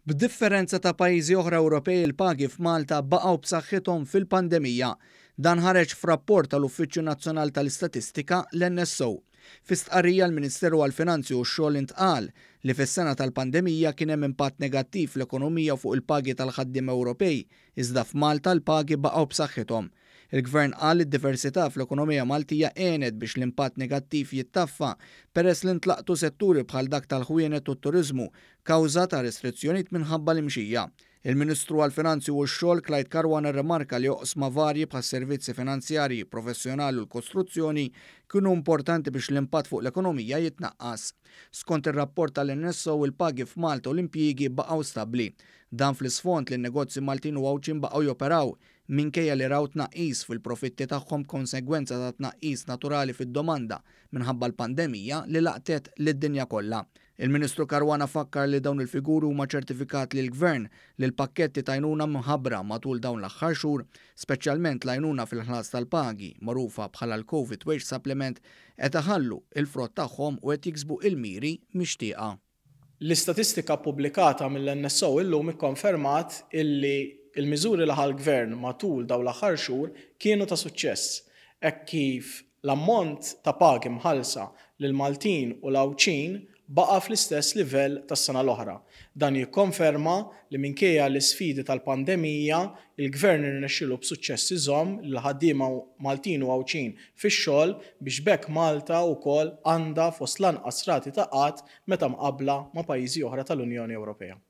B'differenza ta' pajjiżi oħra Ewropej il-pagi f'Malta baqgħu b'saħħithom fil-pandemija. Dan ħareġ f'rapport tal-Uffiċċju Nazzjonal tal-Istatistika, l-NSO. Fi stqarrija l-Ministeru għall-Finanzi u x-Xogħol intqal li fis-sena tal-pandemija kien hemm impatt negattiv fl-ekonomija fuq il-pagi tal-ħaddiema Ewropej iżda f'Malta l-pagi baqgħu b'saħħithom. Il-Gvern qal li d-diversità fl-ekonomija Maltija għenet biex l-impatt negattiv jittaffa peress li ntlaqtu setturi bħal dak tal-ħwienet u t-turiżmu kawża ta' restrizzjonijiet minħabba l-imxija. Il-Ministru għall-Finanzi u x-Xogħol Clyde Caruana rrimarka li oqsma varji bħas-servizzi finanzjarji, professjonali u l-kostruzzjoni kienu importanti biex l-impatt fuq l-ekonomija jitnaqqas. Skont ir-rapport tal-NSO il-pagi f'Malta u l-impjiegi baqgħu stabbli. Dan fl-isfond li n-negozji Maltin u Għawdxin baqgħu joperaw minkejja li raw tnaqqis fil-profitti tagħhom b'konsegwenza ta' tnaqqis naturali fid-domanda minħabba l-pandemija li laqtet lid-dinja kollha. Il-Ministru Caruana fakkar li dawn il-figuri huma ċertifikat lill-Gvern li l-pakketti t'għajnuna mħabbra matul dawn l-aħħar xhur, speċjalment l-għajnuna fil-ħlas tal-pagi, magħrufa bħala l-Covid Wage Supplement, qed iħallu l-frott tagħhom u qed jiksbu il-miri mixtieqa. L-istatistika ppubblikata mill-NSO illum ikkonfermat illi l-miżuri li ħa l-Gvern matul dawn l-aħħar xhur kienu ta' suċċess, hekk kif l-ammont ta' pagi mħallsa lill-Maltin u l-Għawdxin baqa' fl-istess livell tas-sena l-oħra. Dan jikkonferma li minkejja l-isfidi tal-pandemija, il-Gvern irnexxielu b'suċċess iżomm lill-ħaddiema Maltin u Għawdxin fix-xogħol biex b'hekk Malta wkoll għandha fost l-anqas rati ta' qgħad meta mqabbla ma' pajjiżi oħra tal-Unjoni Ewropea.